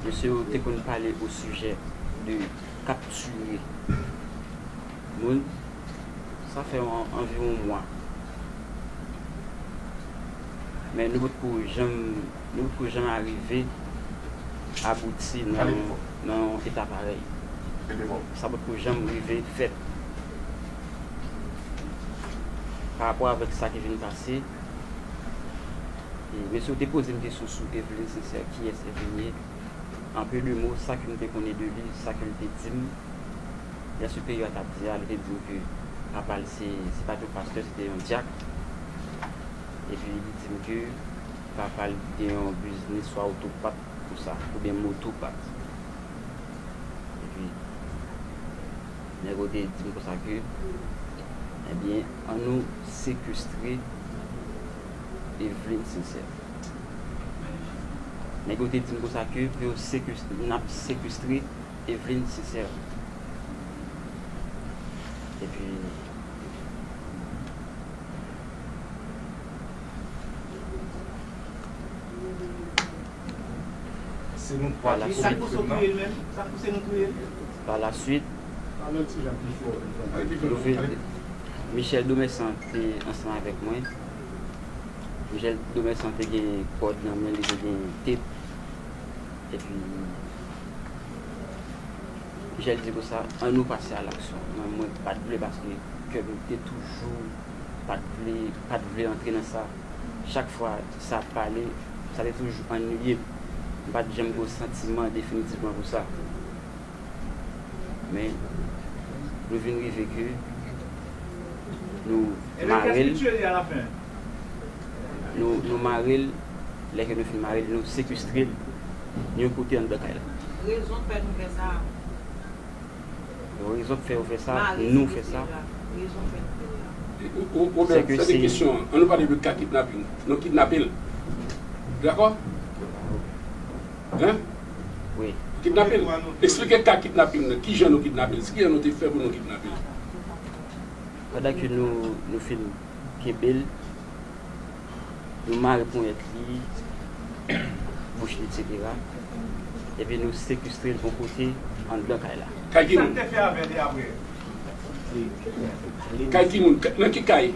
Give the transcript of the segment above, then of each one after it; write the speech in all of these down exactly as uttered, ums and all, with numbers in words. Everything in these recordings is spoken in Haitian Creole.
Mesye yo te konn pale o sijè de kaptire moun. Sa fè an- anviwon mwa. Men nou potko janm, nou potko janm arive abouti nan, nan yon eta parèy. Sa potko janm rive fèt. Pa rapò avèk sa ki vin pase, e mesye yo te poze m kesyon sou Eveline Sincère, kiyès Eveline ye. An peu de mots, sa ke m te konnen de li, sa ke l te di m, lè siperyè a t ap di a, li te di m ke papa l se, se pa t yon pastè, se te yon dyak. Epi li di m ke papa l gen yon biznis swa otopat konsa, oubyen motopat. Epi, nèg yo te di m konsa ke, ebyen, ann nou sekestre Eveline Sincère. Nèg yo te di m konsa ke pou yo sekestre, n ap sekestre Eveline Sincère. Epi, Se nou twa ki kouri frè m nan. Pa la swit, nou vin, Michel Domersan te ansanm avèk mwen. Michel Domersan te gen kòd nan men li, te gen tep. Epi, Michel di konsa, ann nou pase a laksyon. Mwen, mwen pa t vle paske kè m te toujou pa t vle, pa t vle antre nan sa. Chak fwa sa ap pale, sa te toujou anniye m. M pa t janm gen yon santiman definitivman pou sa. Men, nou vin rive ke nou mare l. Nou, nou mare l. Lè ke nou fin mare l, nou sekestre l yon kote anndan kay la. Rezon k fè nou fè sa. Rezon k fè yo fè sa, nou fè sa. Obed, sa se kesyon an. Ann nou pale de ka kidnaping. Nou kidnape l. Dakò? Hein? Wi. Kidnape l. Eksplike ka kidnaping nan. Kijan nou kidnape l? Kijan nou te fè pou nou kidnape l? Pandan ke nou, nou fin kenbe l, nou mare ponyèt li, bouch li, etsetera. Epi nou sekestre l yon kote anndan kay la. Kay ki moun? Kay ki moun? Nan ki kay?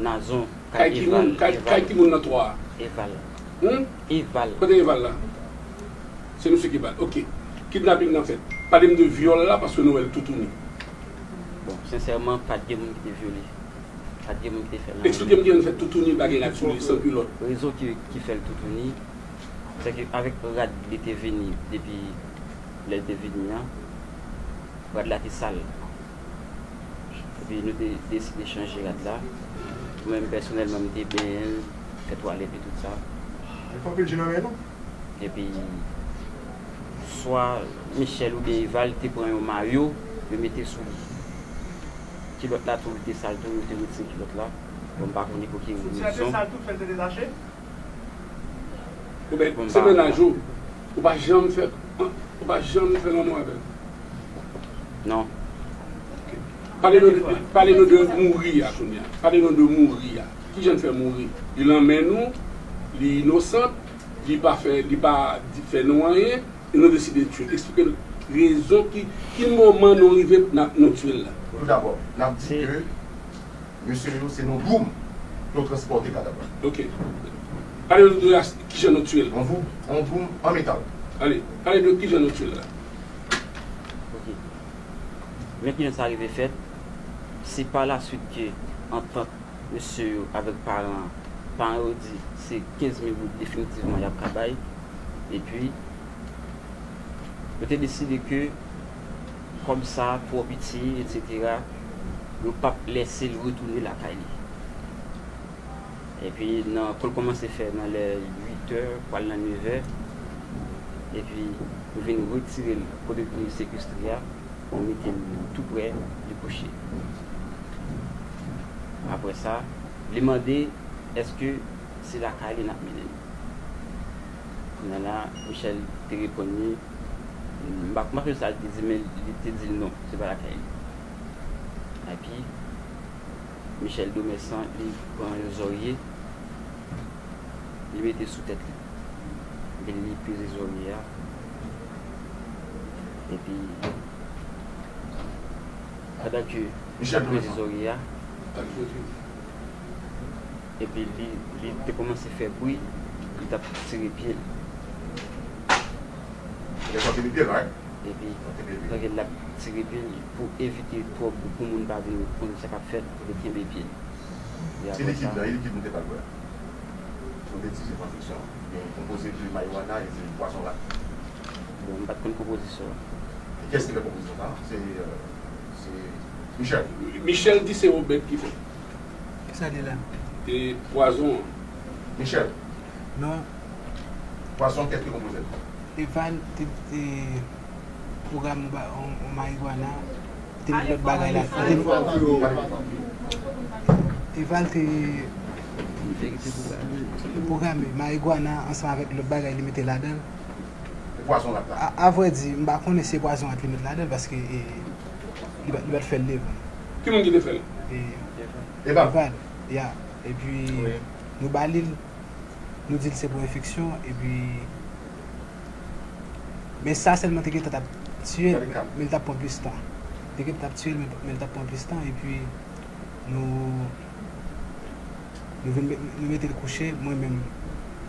Nazon, kay Eval. Kay ki moun nan twa a? Eval. Hmm? Eval. Kote Eval la? Se misye ki ba l. Ok. Kidnaping nan fèt. Pale m de vyòl la paske nou wè l toutouni. Bon, sensèman, pa t gen moun ki te vyole. Pa t gen moun ki te fè l anyen. Eksplike m kijan l fè toutouni, bagay la sou li, san kilòt. Rezon ki, ki fè l toutouni, se ke avèk rad li te vini, depi lè l te vini an, rad la te sal. Epi nou te deside chanje rad la. Mwen menm pèsonèlman, m te benyen l, fè twalèt li, tout sa. Li fè anpil ji nan men nou. Epi, swa Michel oubyen Eval te pran yon mayo, yo mete sou li. Kilòt la tou, li te sal tou, yo te retire kilòt la. Bon, m pa konnen pou ki rezon. Soutyen an te sal tou, fè l te detache? Ou ben, se mennaj ou. Ou pa janm fè, ou pa janm fè lanmou avè l. Non. Pale nou, pale nou de mouri a kounye a. Pale nou de mouri a. Kijan l fè mouri? Li lanmen nou, li inosan, li pa fè, li pa di, fè nou anyen, e nou deside tye l. Eksplike n rezon ki, ki moman nou rive n ap, nou tye l la. Toudabò, n ap di ke mesye yo se nan Broum pou yo transpòte kadav la. Ok. Pale nou de a, kijan nou tye l. Yon Broum, yon Broum an metal. Ale, pale nou kijan nou tye l la. Ok. Men kijan sa rive fèt, se pa la swit ke antant mesye yo avèk paran an, paran yo di se kenz mil goud definitivman y ap ka bay. Epi, yo te deside ke kòb sa twò piti, etsetera, yo p ap lèse l retounen lakay li. Epi, nan, kou l kòmanse fè nan lè uit è, pral nan nevè, epi, nou vin retire l kote nou te sekestre a, nou mete l tou prè li kouche. Apre sa, li mande èske se lakay li n ap mennen l. Kounye a la, Michel te reponn li, m pa, m pa sonje sa l te di, men li te di l non, se pa lakay li. Epi, Michel Domersan, li pran yon zòrye, Li mete sou tèt li. Epi li peze zòrye a. Epi, pandan ke li t ap peze zòrye a, epi li, li te kòmanse fè bri, li t ap tire pye l. Epi, pandan l ap tire pye l, pou evite twòp, pou moun pa vin konn sa k ap fèt, li kenbe pye l. Epi apre sa, ki likid nou te pral bwè? Yon ti sèl konpozisyon. Gen konpoze de marijuana e de pwazon rat. Bon, m pa t konn konpozisyon an. E kiyès ki fè konpozisyon sa a? Se, euh, se Michel. Michel di se Obed ki fè. Kisa li la? E pwazon an. Michel. Non. Pwazon, kiyès ki konpoze l? Eval te, te pwograme yon ba-, yon, yon marijuana, te met lòt bagay la. Te, Eval te pwograme marijuana ansanm avèk lòt bagay li mete ladan l. E pwazon rat la? A, a vrè di, m pa konnen si se pwazon rat li met ladan l, paske, e, li pa, li pa t fè l devan. Ki moun ki te fè l? E, Eval. Eval, ya. Epi, nou ba li l, nou di l se pou enfeksyon, epi, men sa sèlman te gentan t ap tiye l, men l t ap pran plis tan. Te gentan t ap tiye l, men, men l t ap pran plis tan, epi nou, nou vin met, nou mete l kouche, mwen menm,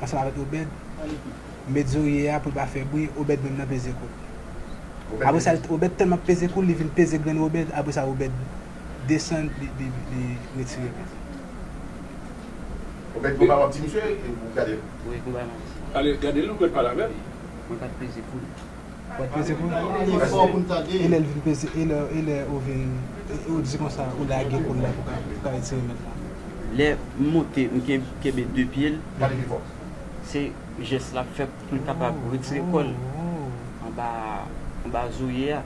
ansanm avèk Obed, m met zòrye a pou l pa fè bri, Obed menm nan peze kou l. Apre sa, Obed tèlman ap peze kou l, li vin peze grenn Obed, apre sa, Obed desann, li, li, li retire pye l. Obed, konba w ap di misye, e ou gade l? Wi, konba m ap di. Ale, gade l, ou mèt pale avè l. Mwen pa t peze kou l. Ou pa t peze kou l? E lè l vin peze, e lè, e lè ou vin, e ou di konsa, ou lage kou l la pou ka, pou ka retire mèt la. Lè m monte, m ken-, kenbe de pye l. Pale pi fò. Se jès l ap fè pou l kapab retire kò l anba, anba zòrye a.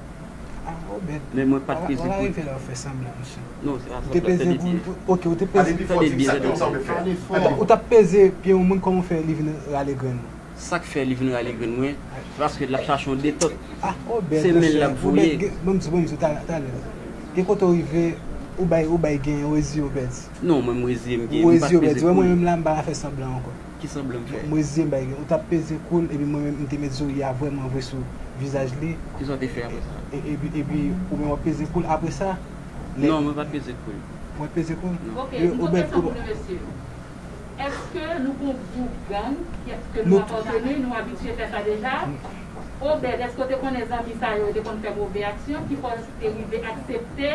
Ah, Obed. Men mwen pa t peze kou l. Wala rive la w fè sanblan, mesye. Non, se pa sanblan, se verite. Ou te peze kou l, ok, ou te peze. Tande byen, tande byen. Ou t ap peze pye yon moun, kòman w fè li vin rale grenn ou? Sa k fè li vin rale grenn mwen, se paske l ap chache yon detòt. Ah, Obed, mesye. Se men l ap voye. Obed, ban m di, ban m di, talè, talè. Gen kote w rive, ou bay, ou bay gen, ou reziye, Obed. Non, mwen, m reziye, m gen, m pa t peze kou l. Ou reziye, Obed. Wè, mwen menm la, m pa ka fè sanblan ankò. Ki sanblan m fè? M reziye m bay gen. Ou t ap peze kou l, epi mwen menm, m te met zòrye a vrèman vre sou vizaj li. Kisa w te fè apre sa? E, epi, epi, ou menm w ap peze kou l apre sa? Non, mwen pa t peze kou l. Ou pa t peze kou l? Non. Ok, yon kesyon pou nou, mesye. Èske nou gon gwoup gang, èske nou apateni, nou abitye fè sa deja? Obed, èske w te konnen zanmi sa yo, yo te konn fè move aksyon, ki fè w te rive aksepte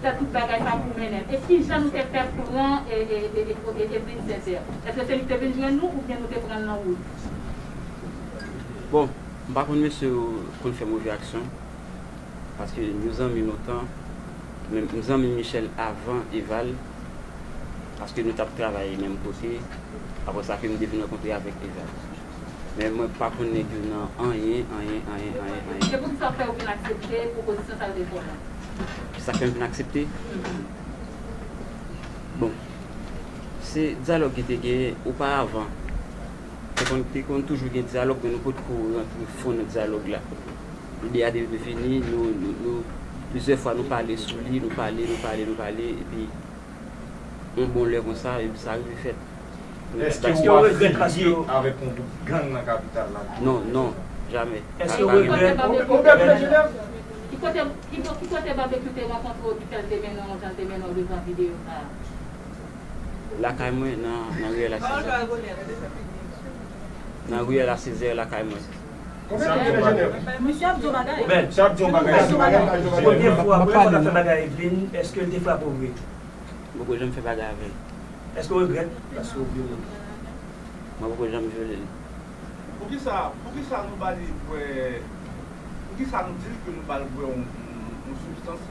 fè tout bagay sa pou mennen l. E kijan nou te fè pran e, e, e, e, e, e Vincent? Èske se li ki te vin jwenn nou oubyen nou te pran l nan wout? Bon, m pa konn mesye yo konn fè move aksyon, paske nou zanmi lontan, men m zanmi Michel avan Eval, paske nou t ap travay menm kote, apre sa ke m te vin rankontre avèk Eval. Men mwen pa konn nèg yo nan anyen, anyen, anyen, anyen, anyen. Se poukisa w fè w vin aksepte pwopozisyon sa yo te fè w la? Sa k fè m vin aksepte? Bon, se dyalòg ki te genyen oparavan. Te konn, te konn toujou gen dyalòg, men nou potko rantre fon nan dyalòg la. Ide a te vini, nou, nou, nou, plizyè fwa nou pale sou li, nou pale, nou pale, nou pale, epi yon bon lè konsa, epi sa rive fèt. Èske w regrèt paske w avèk yon gwoup gang nan kapital la? Non, non, jamè. Èske w regrèt? Ki kote, ki kote Babekyou te rankontre w ki fè l te mennen w jan l te mennen w devan videyo sa a? Lakay mwen, nan, nan riyèl a Sizè. Nan riyèl a Sizè, lakay mwen. Misye ap di yon bagay. Obed, misye ap di yon bagay. Premye fwa, premye fwa w t ap fè bagay Eveline, èske l te frape w vre? Mwen poko janm fè bagay avè l. Èske w regrèt paske w vyole l? Mwen poko janm vyole l. Poukisa, poukisa nou ba li bwè, poukisa nou di l ke nou ba l bwè yon, yon, yon sibstans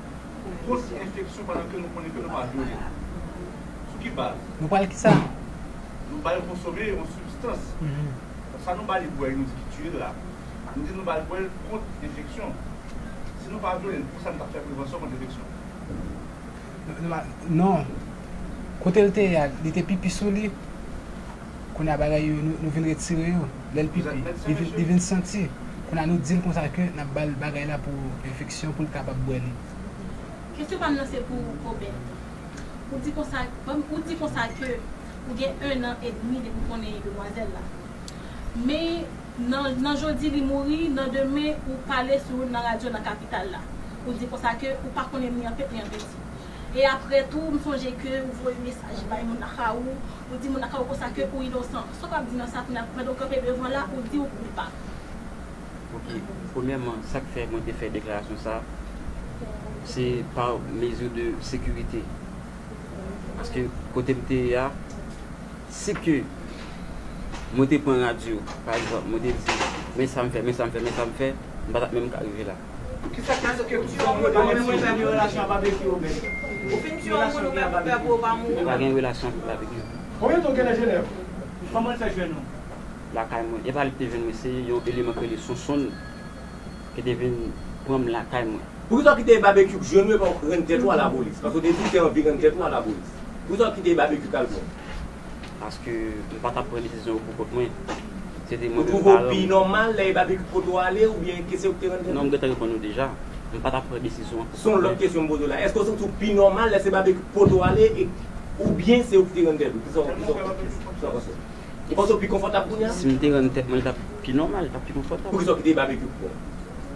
pou kont enfeksyon pandan ke nou konnen ke nou pa vyole l? Sou ki baz? Nou ba l kisa? Nou ba l konsome yon sibstans. Sa nou ba li bwè, nou di ki tiye l la. Nou di nou ba l bwè l kont enfeksyon. Si nou pa vyole l, poukisa nou t ap fè prevansyon kont enfeksyon? Non, non, non. Kote l te ye a, li te pipi sou li. Kounye a bagay yo, nou, nou vin retire yo. Lè l pipi, li vin, li vin santi. Kounye a nou di l konsa ke n ap ba l bagay la pou enfeksyon, pou l kapab bwè li. Kesyon pa m nan se pou Obed. Ou di konsa, ou di konsa ke Ou gen en an edmi depi w konnen demwazèl la. Men nan, nan jodi li mouri, nan demen ou pale sou nan radyo nan kapital la. Ou di konsa ke ou pa konnen ni an pent ni an penti. E apre tou, m sonje ke ou voye mesaj bay moun lakay ou, ou di moun lakay ou konsa ke ou inosan. Sa w ap di nan sa kounye a, pandan w kanpe devan la, ou di ou koupab. Ok, premyèman, sa k fè mwen te fè deklarasyon sa, se pa mezi de sekirite. Paske kote m te ye a, si ke mwen te pran radyo, pa egzanp, mwen te di, men sa m fè, men sa m fè, men sa m fè, m pa t ap menm ka rive la. Kisa k eksplike pou sa mwen pa menm mwen fè yon relasyon ak Babekyou, men. Ou fin tiye yon moun ou menm ou pè pou ou pa mouri. Pa gen relasyon ak Babekyou. Konbyen tan w gen nan Jenèv? Kòman l fè jwenn ou? Lakay mwen. E pa li ki te jwenn mwen, se yon eleman ki rele Sonsonn ki te vin pran m lakay mwen. Poukisa w kite Babekyou k jwenn ou epi w rann tèt ou a lapolis? Paske w te di w te anvi rann tèt ou a lapolis. Poukisa w kite Babekyou k al pran w? Paske m pa t ap pran desizyon yo pou kont mwen. Se te mwen menm paran m. Ou twouve w pi nòmal lè e Babekyou k pote w ale oubyen ke se ou k te rann tèt ou? Non, m gentan reponn ou deja. M pa t ap pran desizyon an pou kont mwen. Se yon lòt kesyon m poze w la. Èske w santi w pi nòmal lè se Babekyou k pote w ale e oubyen se ou ki te rann tèt ou? Kisa w kisa w kisa w panse? Ou panse w pi konfòtab kounye a? Si m te rann tèt mwen, li t ap pi nòmal, li t ap pi konfòtab. Poukisa w kite Babekyou k pran w?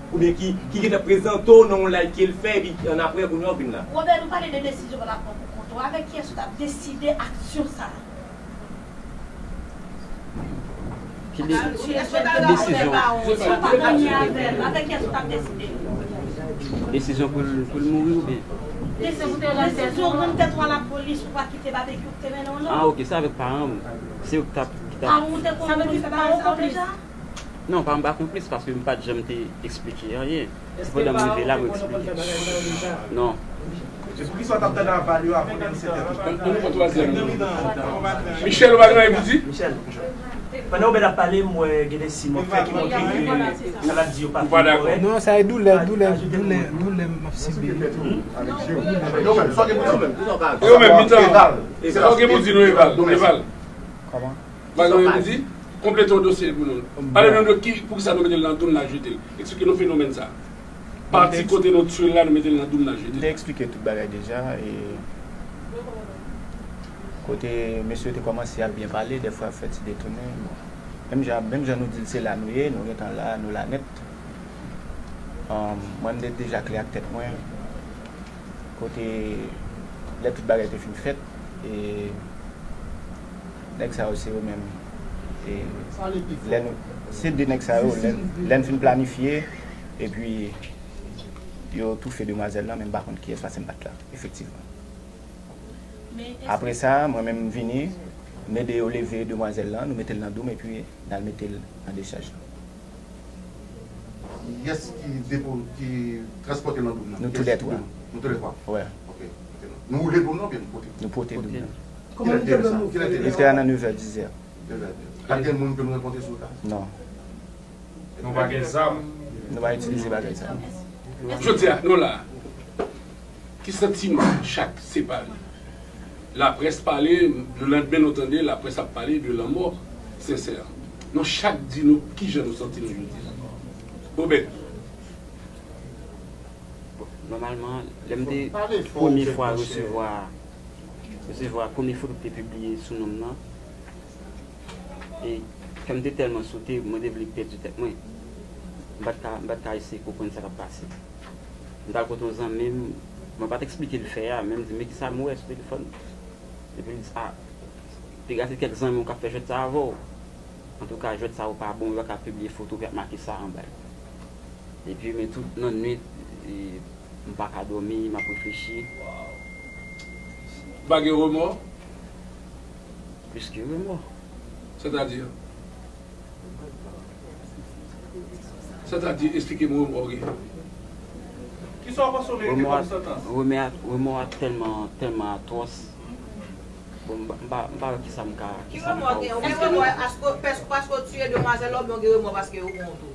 Oubyen ki ki gentan prezante w nan yon live ke l fè epi annapre kounye a w vin la? Robert, nou pale de desizyon w t ap pran pou kont ou. Avèk kiyès ou t ap deside aksyon sa a? Ki de, ki desizyon? Desizyon pou l pou l mouri oubyen? Desizyon pou te rann tèt ou a lapolis ou pa kite Babekyou ki te mennen w non. Ah ok, se avèk paran m. Se yo ki t ap ki t ap. Paran w te konn konn fè bagay sa yo deja? Non, paran m pa konplis paske m pa t janm te eksplike anyen. Se pandan m rive la mwen eksplike. Non. E poukisa w t ap tande aval yo a konnen se tèt ou? Ann nou pran twazyèm. Michel, ou pa gen anyen pou di? Michel, pandan Obed ap pale, m wè gen de siy m wè k fè ki montre ke sa l ap di yo pa fin kòrèk. Non, sa e doulè, doulè, doulè, doulè m ap sibi. E yo menm, mitan. Sa w gen pou di nou, Eval? Eval. Kòman? Bagay yo di, konplete yon dosye pou nou. Pale nou de ki, poukisa nou mete l nan dou, n al jete l. Eksplike nou fenomèn sa. Pati kote nou tchwe l la, nou mete l nan dou, n al jete l. M te eksplike tout bagay deja. E kote mesye yo te kòmanse ap byen pale, dèfwa ap fè ti detounen. Bon. Menm jan, menm jan nou di l se la nou ye, nou gentan la, nou la nèt. Mwen, m te deja klè ak tèt mwen. Kote lè tout bagay te fin fèt, e nèg sa yo se yo menm. E lè nou, se de nèg sa yo, lè, lè n fin planifye, epi yo toufe demwazèl lan, men m pa konn kiyès paske m pa t la, efektivman. Apre sa, mwen menm m vini, m ede yo leve demwazèl lan, nou mete l nan dou m, epi n al mete l nan dechaj lan. Kiyès ki depo, ki transpòte l nan dou m nan? Nou toulètwa. Nou toulètwa? Wè. Ok. Nou woule dou m nan oubyen nou pote l? Nou pote dou m nan. Kilè l te rive sa? Kilè l te rive sa? Li te a nan nevè, dizè. Nevè, dizè. Pa t gen moun ke nou rankontre sou wout la? Non. Nou pa gen zam? Nou pa itilize bagay sa. Jodi a, nou la. Ki santiman chak separe? Laprès pale, lelandmen nou tande laprès ap pale de lanmò Sensè. Nou chak di nou kijan nou santi nou jodi a. Obed. Bon, nòmalman, lè m te premye fwa resevwa resevwa premye foto ki te pibliye sou non m nan, e kè m te tèlman sote, mwen te vle pèdi tèt mwen. M pa t ka, m pa t ka eseye konprann sa k ap pase. M t al kote yon zanmi m, mwen pa t eksplike l fè a, men m di, men kisa m wè sou telefòn? Epi l di, a, te gen kèk zanmi w k ap fè jwèt sa avè w. Antouka, jwèt sa yo pa bon, yo pa ka pibliye foto ki ap make sa anba l. Epi, men tout lannwit, e, m pa ka dòmi, m ap reflechi. Ou pa gen remò? Plis ke remò. Sètadi? Sètadi, eksplike m remò w gen. Kisa w panse w merite kòm santans? Remò a, remò a tèlman, tèlman atwòs. Bon, m pa, m pa, m pa wè kisa m ka, kisa m ka ofri. Ki remò w gen? Ou gen remò paske, paske, paske w tiye demwazèl la oubyen w gen remò paske yo pran w tou?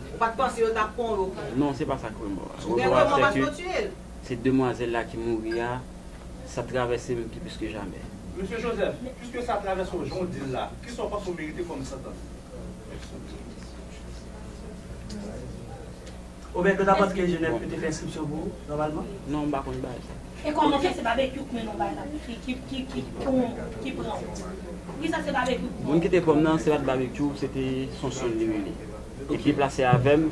Ou pa t panse yo t ap pran w, yo pran w? Non, se pa sa k remò a. Ou gen remò paske w tiye l? Se demwazèl la ki mouri a, sa travèse m pi plis ke jamè. Mesye Joseph, piske sa travèse w jan w di l la, kisa w panse w merite kòm santans? Obed, lè w t ap antre Jenèv, yo te fè enskripsyon pou ou, nòmalman? Non, m pa konn bagay sa. E kòman fè se babekyou k mennen w bay la, ki, ki, ki, ki, ki, ki pran w? Poukisa se babekyou k pran w? Moun ki te pran m nan, se pa t babekyou, se te Sonson li rele. Epi deplase avè m,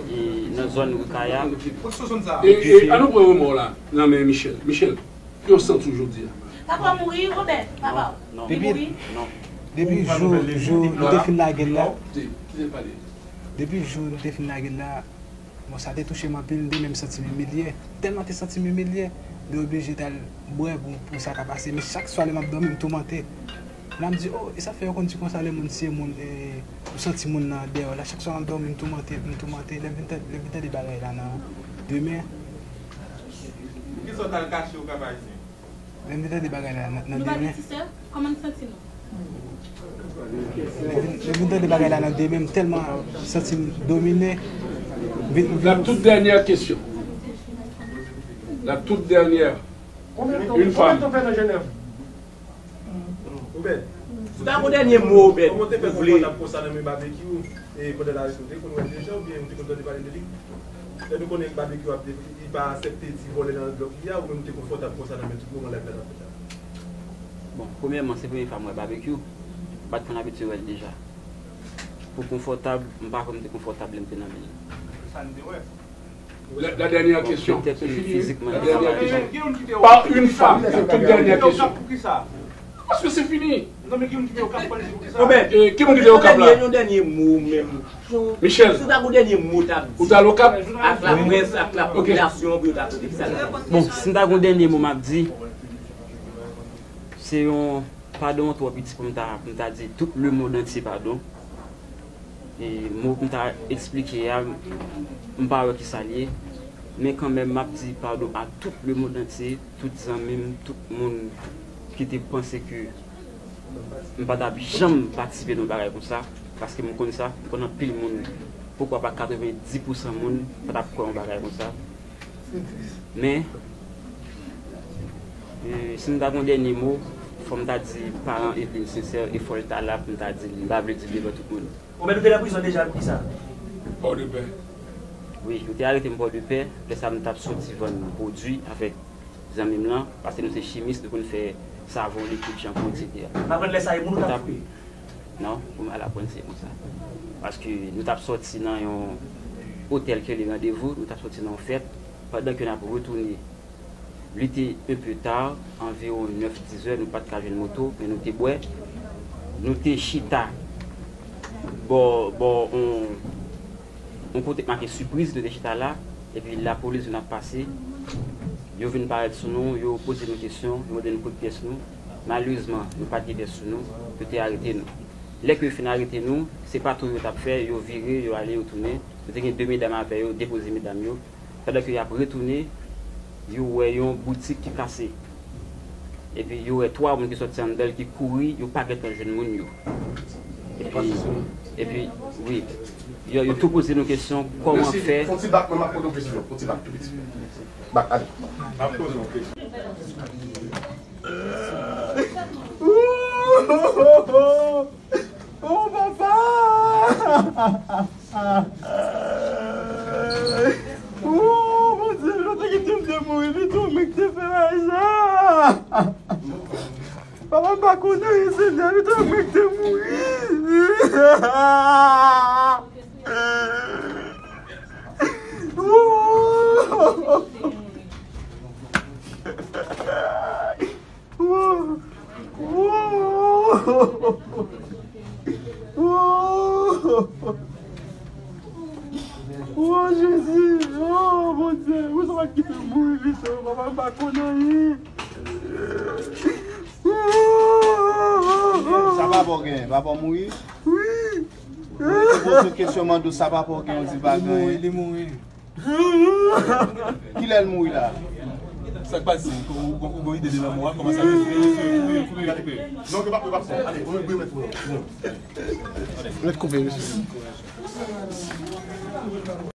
e nan zòn Rikaya. E, e, an nou pran remò la nan men Michel. Michel, ki w santi w jodi a? Papa w mouri, Obed, papa w. Non. Li mouri? Non. Depi jou, jou nou te fin lage l la. Kite l pale. Depi jou nou te fin lage l la, bon, sa te touche m anpil, m te menm santi m imilye. Tèlman te santi m imilye, m te oblije t al bwè pou, pou sa ka pase. Men chak swa lè m ap dòmi, m toumante. La m di, oh, e sa fè yo konn di konsa lè moun tiye moun, e, ou santi moun nan dèyè w la. Chak swa m ap dòmi, m toumante, m toumante. Lè m vin tande, lè m vin tande bagay la nan demen. Poukisa w t al kache w Kap Ayisyen? Lè m vin tande bagay la nan, nan demen. Nou pa gen ti sè? Kòman n santi nou? Lè m vin, lè m vin tande bagay la nan demen, m tèlman santi m domine. M vin, m vin. La toute dernière question. La toute dernière. Une femme. Obed, si w ta gon dènye mo, Obed, kòman w te fè konfòtab konsa nan men Babekyou, e pandan l arete w, te konn wè l deja oubyen ou te konn tande pale de li? Lè nou konnen Babekyou ap, li pa aksepte ti vòlè nan lòt li a, ou menm ou te konfòtab konsa nan men tout moman live la t ap fèt la? Bon, premyèman, se premye fwa m wè Babekyou. M pa t konn abitye wè l deja. Pou konfòtab, m pa kwè m te konfòtab lè m te nan men l. Sa n te wè. La, la dernière question. Petèt, c'est fini, fizikman, la dernière question. Par une femme, la toute dernière question. Paske se fini. Obed, e, ki moun ki te Okap la? Yon dènye mo menm. Michel, si w ta gon dènye mo w t ap di, ou t al Okap? Ak laprès, ak lapopilasyon, pou yo ta tande sa. Bon, si m ta gon dènye mo m ap di, se yon padon twò piti pou m ta, pou m ta di tout lemonn antye padon. E mo pou m ta eksplike a, m pa wè kisa l ye. Men kanmenm, m ap di padon a tout lemonn antye, tout zanmi m, tout moun ki te panse ke m pa t ap janm patisipe nan yon bagay konsa, paske m konn sa, m konn anpil moun, poukwa pa katrevenndis pousan moun, pa t ap kwè yon bagay konsa. Men, e, si m ta gon dènye mo, fò m ta di paran Eveline sensè, e fò l ta la pou m ta di l, m pa vle di l devan tout moun. Ou mèt ou te nan prizon deja pou kisa? Pòdepè. Wi, yo te arete m Pòdepè, lè sa m t ap soti vann pwodui avèk zanmi m lan, paske nou se chimis, nou konn fè savon, likid, chanpou, etsetera. M aprann lè sa e moun ou t ap koupe? Non, pou m al aprann se konsa. Paske nou t ap sòti nan yon otèl ki rele Randevou, nou t ap sòti nan yon fèt, pandan ke n ap retounen, li te un peu tard, anviwon nèf, dizè, nou pa t ka jwenn moto, men nou te bwè. Nou te chita bò, bò, on, on kote k make sipriz, nou te chita la, epi lapolis vin ap pase. Yo vin parèt sou nou, yo poze nou kesyon, yo mande nou kote pyès nou. Malerezman, nou pa t gen pyès sou nou, yo te arete nou. Lè ke yo fin arete nou, se patwouy yo t ap fè, yo vire, yo ale, yo tounen. Nou te gen de medam avè yo, depoze medam yo. Pandan ke y ap retounen, yo wè yon boutik ki kase. Epi yo wè twa moun ki sòti anndan l ki kouri, yo pa gentan jwenn moun yo. Epi, epi, wi, yo, yo tou poze nou kesyon, kòman fè. Fon ti bak, mwen m ap poze w kesyon, fon ti bak tou piti. Bak, ale. M ap poze w kesyon. Oh, papa! Oh, Bondye, nou te kite m te mouri pito, men ki te fè bagay sa. Papa, m pa konnen, Senyè, pito, men ki te mouri. Oh! Wo! Wo! Wo! Wo, Jezi! Oh, Bondye! Ou sa pa kite m mouri pito, papa, m pa konn anyen. Sa papa w gen? Papa w mouri? Wi. Ou poze kesyon, mande w sa papa w gen, ou di pa gen anyen. Li mouri, li mouri. Kilè l mouri la? Sa k pase? Ou, ou, ou gon ide de lanmò a? Kòman sa fè? Kouri, kouri, kouri. Non, ke pa, ke pa fè. Ale, ou mèt mèt ou. Mèt koupe, mesye.